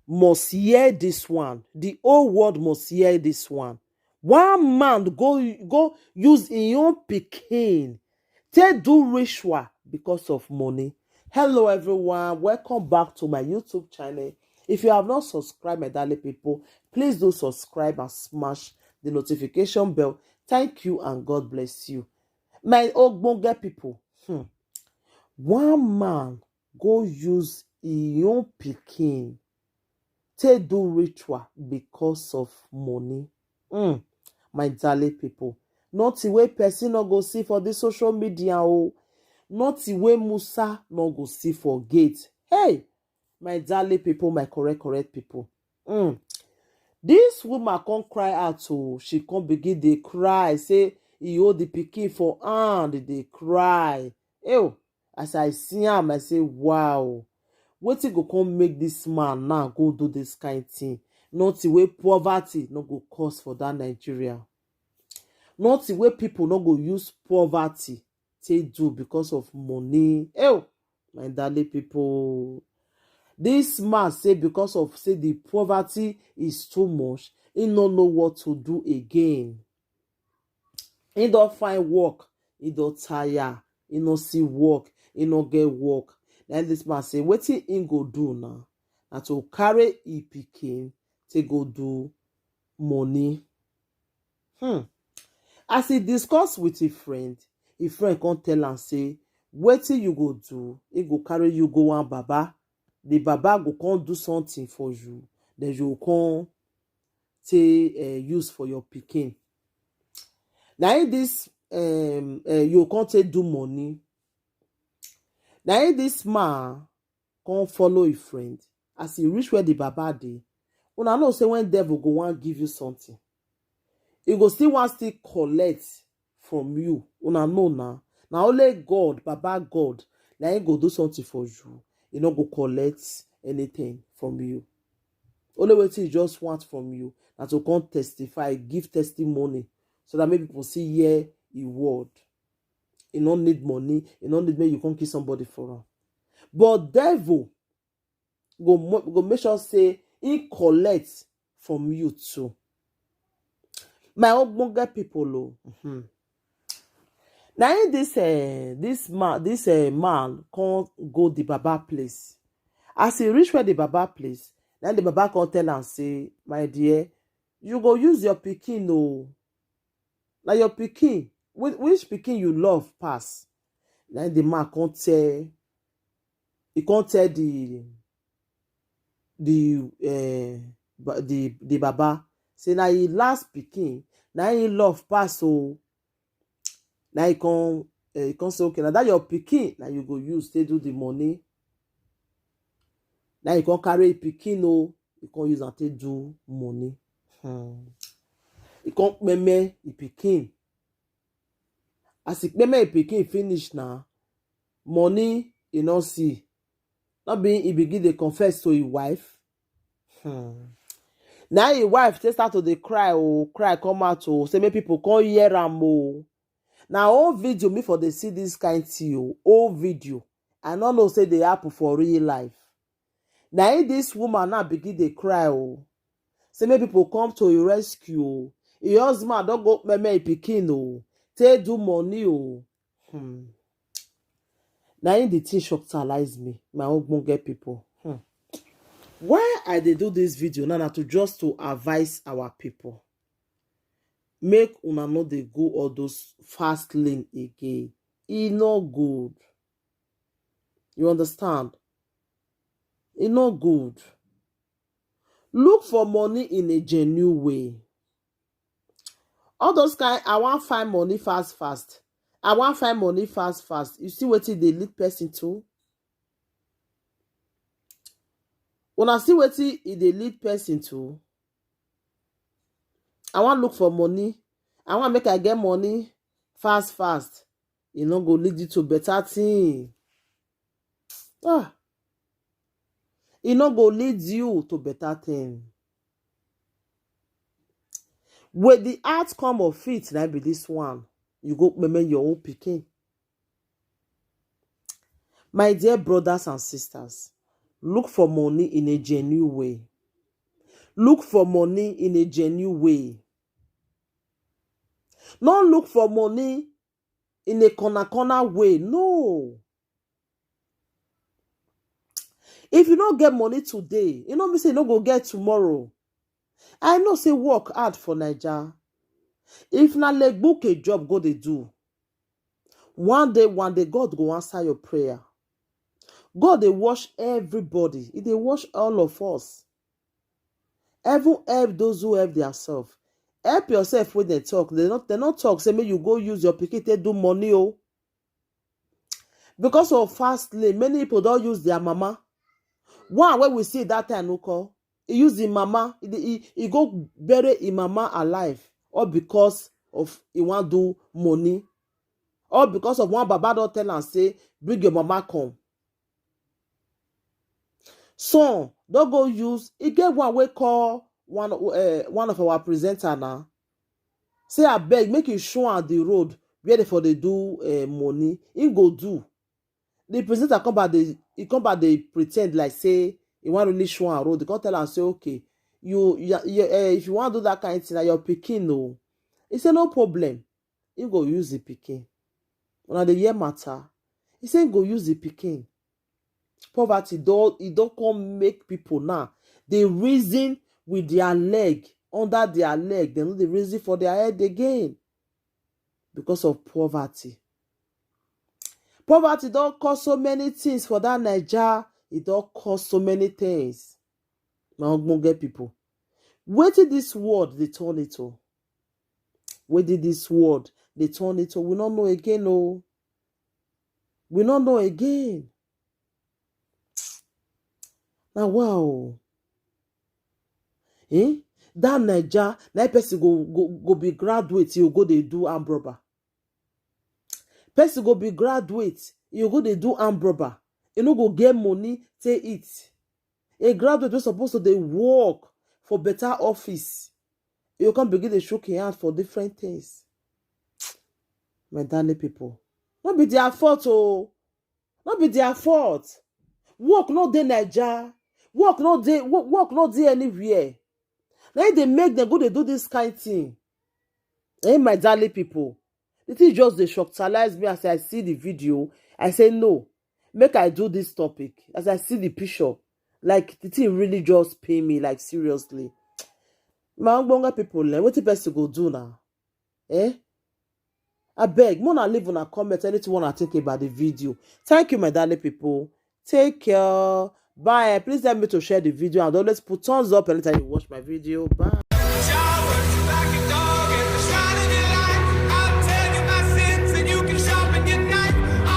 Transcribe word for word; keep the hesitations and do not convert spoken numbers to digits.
must hear this one. The whole world must hear this one. One man go go use him own pikin take do ritual because of money. Hello everyone, welcome back to my YouTube channel. If you have not subscribed, my darling people, please do subscribe and smash the notification bell. Thank you and God bless you. My ogbonge people, hmm, one man go use him own pikin take do ritual because of money. Hmm, my darling people, nothing wey person no go see for this social media o, nothing wey Musa no go see for gate. Hey, my darling people, my correct correct people. Hmm. This woman come cry out o, she come begin dey cry, say e hold the pikin for hand, dey cry. Ew, as I see am, I say, wow. Wetin go come make this man now go do this kind thing? Nothing wey poverty no go cause for that Nigeria. Nothing wey people no go use poverty take do because of money. Ew, my darling people. This man say because of say the poverty is too much, he no know what to do again. He don find work, he don tire, he no see work, he no get work. Na this man say wetin he go do now? Na to carry e pikin take go do money. Hmm. As he discuss with a friend, a friend come tell am say, wetin you go do? He go carry you go one baba. The baba go come do something for you. Then you go come take uh, use for your pikin. Na him this um, uh, you come take do money. Na him this man come follow him friend. As he reach where the baba dey, una know say when devil go wan give you something, he go still wan still collect from you. Una know na. Na only God, Baba God, na him go do something for you. He no go collect anything from you. Only wetin he just want from you na to come testify, give testimony, so that make people see hear e word. He no need money, he no need make you come kill somebody for am. But devil go mo- go make sure say he collect from you too. My ogbonge people o. Mhm. Na him this uh, this man this uh, man come go the baba place. As he reach where the baba place, then the baba come tell am say, my dear, you go use your pikin o. Na your pikin, which pikin you love pass? Na the man come tell, he come tell the the uh, the the baba say na him last pikin, na him love pass o. Na he come uh, he come say, okay, na that your pikin na you go use take do the money. Na he come carry him pikin o, he come use am take do money. Hmm. He come meme him pikin. As he meme him pikin finish na, money he no see. No be he begin dey confess to him wife. Hmm. Na him wife take start to dey cry o, cry come out o, say make people come hear am o. Na own video me for dey see this kind thing o, own video. I no know say dey happen for real life. Na him this woman now begin dey cry o, say make people come to him rescue o. Him husband don go meme him pikin o, take do money o. Hmm. Na him the thing shocktalize me, my ogbonge people. Hmm. Why I dey do this video now na to just to advise our people. Make una no dey go all those fast lane again. E no good. You understand? E no good. Look for money in a genuine way. All those kind, I wan find money fast fast. I wan find money fast fast. You see wetin dey lead person to? Una see wetin e dey lead person to? I wan look for money. I wan make I get money fast fast. E no go lead you to better thing. Ah. E no go lead you to better thing. With the outcome of it, na be this one. You go meme your own pikin. My dear brothers and sisters, Look for money in a genuine way. Look for money in a genuine way. No look for money in a corner corner way. No. If you no get money today, you know me say you no go get tomorrow. I know say work hard for Naija. If na legbuke job go dey do, one day, one day, God go answer your prayer. God dey watch everybody. He dey watch all of us. Even help those who help themselves. Help yourself when they talk. They not they not talk. Say make you go use your pikin take do money. Oh. Because of fast lane, many people don't use their mama. One where we see that time no call. He use the mama. He, he, he go bury his mama alive. All because of he want do money. All because of one baba don't tell and say, bring your mama come. Son, don't go use. He get one way call one uh, one of our presenter now. Say I beg, make you show am the road where they for they do uh, money. He go do. The presenter come back, they he come back, they pretend like say he want really show am road. They come tell am say, okay, you, you, you uh, if you want to do that kind of thing, na your pikin no. He say no problem. He go use the pikin. Una dey hear matter. He say he go use the pikin. Poverty don e don come make people now. They reason with their leg, under their leg. They no dey reason for their head again because of poverty. Poverty don cause so many things for that Naija. E don cause so many things. My ogbonge people, wetin this world dey turn it to? Wetin this world dey turn it to? We no know again. Oh, we no know again. Now wow. Eh? That Naija, na person go go go be graduate, you go dey do armed robber. Person go be graduate, you go dey do armed robber. You no go get money, take it. A graduate wey suppose to dey work for better office, you come begin dey shook your hand for different things. My darling people, no be their fault. Oh, no be their fault. Work no dey Naija. Work no dey wo- work no dey anywhere. Na im dey make dem go dey do this kind thing. Hey, my darling people, the thing just dey shocktalize me as I see the video. I say no, make I do this topic. As I see the picture, like, the thing really just pain me, like, seriously. My ogbonge people, eh, wetin person go do now? Eh? I beg, more na leave una comment, anything wanna think about the video. Thank you, my darling people. Take care. Bye. Please help me to share the video and always put thumbs up anytime you watch my video. Bye.